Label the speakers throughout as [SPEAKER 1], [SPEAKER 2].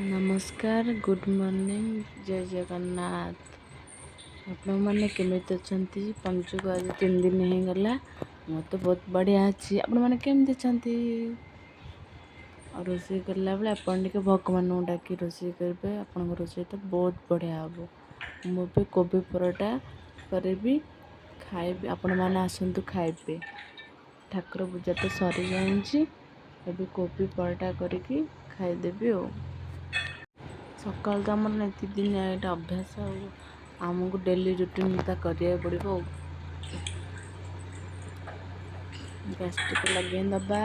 [SPEAKER 1] ନମସ୍କାର, good morning, ଜୟ ଜଗନ୍ନାଥ। ଆପଣମାନେ କେମିତି ଅଛନ୍ତି? ପଞ୍ଚୁକ ଆଜି 3 ଦିନ ହେଇଗଲା। ମୁଁ ତ ବହୁତ ବଢ଼ିଆ ଅଛି। ଆପଣମାନେ କେମିତି ଅଛନ୍ତି? ଆଉ ରୋଷେଇ କଲାବେଳେ ଆପଣ ଟିକେ ଭଗବାନଙ୍କୁ ଡାକି ରୋଷେଇ କରିବେ, ଆପଣଙ୍କ ରୋଷେଇ ତ ବହୁତ ବଢ଼ିଆ ହେବ। ମୁଁ ବି କୋବି ପରଟା କରିବି, ଖାଇବି। ଆପଣମାନେ ଆସନ୍ତୁ ଖାଇବେ। ଠାକୁର ପୂଜା ତ ସରିଯାଇଛି, ଏବେ କୋବି ପରଟା କରିକି ଖାଇଦେବି। ଆଉ ସକାଳୁ ତ ଆମର ନିତିଦିନିଆ ଏଇଟା ଅଭ୍ୟାସ, ଆଉ ଆମକୁ ଡେଲି ରୁଟିନ୍ ତା କରିବାକୁ ପଡ଼ିବ। ଆଉ ଗ୍ୟାସ୍ ଟିକେ ଲଗେଇ ଦେବା।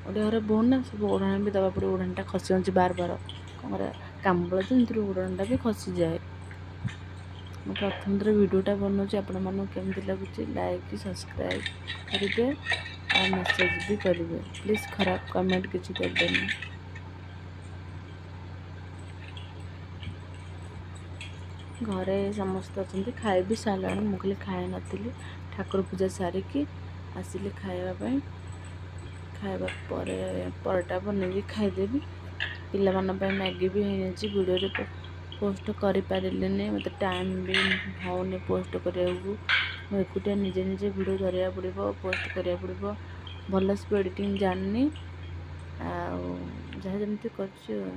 [SPEAKER 1] ଗୋଟେ ଘରେ ବୋହୂ ନା, ସବୁ ଓଢ଼ଣା ବି ଦେବାକୁ ପଡ଼ିବ। ଓଢ଼ଣାଟା ଖସି ଯାଉଛି ବାର ବାର, କ'ଣ କରିବା? କାମ ବେଳେ ତ ଏମିତିରୁ ଓଢ଼ଣାଟା ବି ଖସିଯାଏ। ମୁଁ ପ୍ରଥମ ଥର ଭିଡ଼ିଓଟା ବନାଉଛି। ଆପଣମାନଙ୍କୁ କେମିତି ଲାଗୁଛି ଲାଇକ୍ ସବସ୍କ୍ରାଇବ୍ କରିବେ ଆଉ ମେସେଜ୍ ବି କରିବେ। ପ୍ଲିଜ୍ ଖରାପ କମେଣ୍ଟ କିଛି ଦେବେନି। ଘରେ ସମସ୍ତେ ଅଛନ୍ତି, ଖାଇ ବି ସାରିଲାଣି। ମୁଁ ଖାଲି ଖାଇନଥିଲି। ଠାକୁର ପୂଜା ସାରିକି ଆସିଲି ଖାଇବା ପାଇଁ। ଖାଇବା ପରେ ପରଟା ବନେଇକି ଖାଇଦେବି। ପିଲାମାନଙ୍କ ପାଇଁ ମ୍ୟାଗି ବି ହେଇଯାଇଛି। ଭିଡ଼ିଓରେ ପୋଷ୍ଟ କରିପାରିଲିନି, ମୋତେ ଟାଇମ୍ ବି ହେଉନି ପୋଷ୍ଟ କରିବାକୁ। ମୁଁ ଏକୁଟିଆ ନିଜେ ନିଜେ ଭିଡ଼ିଓ ଧରିବାକୁ ପଡ଼ିବ, ପୋଷ୍ଟ କରିବାକୁ ପଡ଼ିବ। ଭଲସେ ବି ଏଡ଼ିଟିଂ ଜାଣିନି, ଆଉ ଯାହା ଯେମିତି କରୁଛି ଆଉ।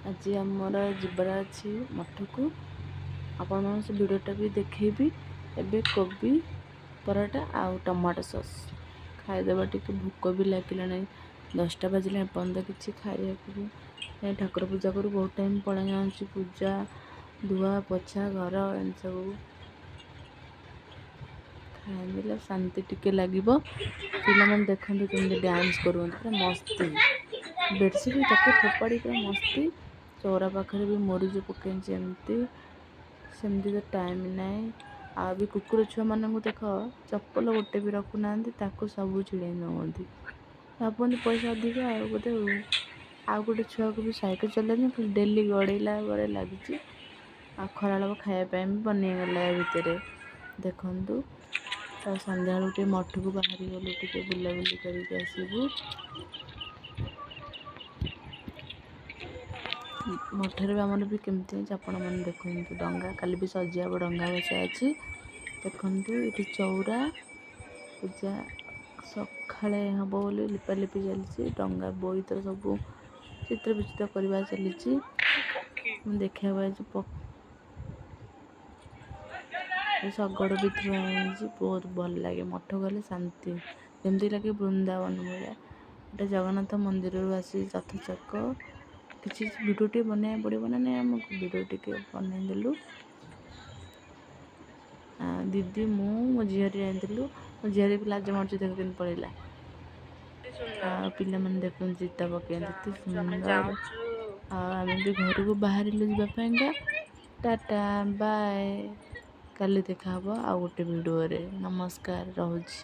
[SPEAKER 1] ଆଜି ଆମର ଯିବାର ଅଛି ମଠକୁ, ଆପଣମାନଙ୍କୁ ସେ ଭିଡ଼ିଓଟା ବି ଦେଖେଇବି। ଏବେ କୋବି ପରଟା ଆଉ ଟମାଟୋ ସସ୍ ଖାଇଦେବା। ଟିକେ ଭୋକ ବି ଲାଗିଲାଣି, 10ଟା ବାଜିଲାଣି, ଏପର୍ଯ୍ୟନ୍ତ କିଛି ଖାଇବାକୁ ବି। ଠାକୁର ପୂଜା କରୁ ବହୁତ ଟାଇମ୍ ପଳେଇ ଯାଉଛି, ପୂଜା, ଧୁଆ ପୋଛା ଘର ଏମିତି ସବୁ। ଖାଇଦେଲେ ଶାନ୍ତି ଟିକେ ଲାଗିବ। ପିଲାମାନେ ଦେଖନ୍ତୁ କେମିତି ଡ୍ୟାନ୍ସ କରୁଛନ୍ତି, ପୁରା ମସ୍ତି। ବେଡ଼ସିଟ୍ ତାକୁ ଫୋପାଡ଼ି ପୁରା ମସ୍ତି। ଚଉରା ପାଖରେ ବି ମୁରୁଜ ପକେଇଛି ଏମିତି ସେମିତି ତ ଟାଇମ୍ ନାହିଁ। ଆଉ ବି କୁକୁର ଛୁଆମାନଙ୍କୁ ଦେଖ, ଚପଲ ଗୋଟେ ବି ରଖୁନାହାନ୍ତି, ତାକୁ ସବୁ ଛିଡ଼େଇ ନେଉଛନ୍ତି। ଭାବନ୍ତି ପଇସା ଅଧିକା ଆଉ ବୋଧେ। ଆଉ ଗୋଟେ ଛୁଆକୁ ବି ସାଇକେଲ ଚଲେଇନି, ଖାଲି ଡେଲି ଗଡ଼େଇଲା ପରେ ଲାଗୁଛି। ଆଉ ଖରାବେଳ ଖାଇବା ପାଇଁ ବି ବନେଇଗଲା ଏ ଭିତରେ ଦେଖନ୍ତୁ। ତ ସନ୍ଧ୍ୟାବେଳକୁ ଟିକେ ମଠକୁ ବାହାରି ଗଲୁ, ଟିକେ ବୁଲାବୁଲି କରିକି ଆସିବୁ। ମଠରେ ବି ଆମର ବି କେମିତି ହେଇଛି ଆପଣମାନେ ଦେଖନ୍ତୁ। ଡଙ୍ଗା କାଲି ବି ସଜା ହେବ, ଡଙ୍ଗା ଭସା ଅଛି ଦେଖନ୍ତୁ। ଏଠି ଚଉରା ପୂଜା ସକାଳେ ହେବ ବୋଲି ଲିପାଲିପି ଚାଲିଛି। ଡଙ୍ଗା ବୋଇତର ସବୁ ଚିତ୍ର ବିଚିତ୍ର କରିବା ଚାଲିଛି। ମୁଁ ଦେଖିବାକୁ ପାଇଛି ଶଗଡ଼ ବି ଥୁଆ ହେଇଛି। ବହୁତ ଭଲ ଲାଗେ ମଠ ଗଲେ, ଶାନ୍ତି ଯେମିତି ଲାଗେ ବୃନ୍ଦାବନ ଭଳିଆ। ଏଇଟା ଜଗନ୍ନାଥ ମନ୍ଦିରରୁ ଆସି ରଥଚକ। କିଛି ଭିଡ଼ିଓ ଟିକେ ବନେଇବାକୁ ପଡ଼ିବ ନା ନାଇଁ ଆମକୁ, ଭିଡ଼ିଓ ଟିକେ ବନେଇଦେଲୁ। ଦିଦି, ମୁଁ, ମୋ ଝିଅରେ ଯାଇଥିଲୁ। ମୋ ଝିଅରେ ବି ଲାଜ ମାରୁଛି, ଦେଖ କେମିତି ପଳେଇଲା। ଆଉ ପିଲାମାନେ ଦେଖନ୍ତୁ ଚିତା ପକେଇନ୍ତି, ଏତେ ସୁନ୍ଦର। ଆଉ ଆମେ ବି ଘରକୁ ବାହାରିଲୁ ଯିବା ପାଇଁକା। ଟାଟା ବାଏ, କାଲି ଦେଖାହବ ଆଉ ଗୋଟେ ଭିଡ଼ିଓରେ। ନମସ୍କାର, ରହୁଛି।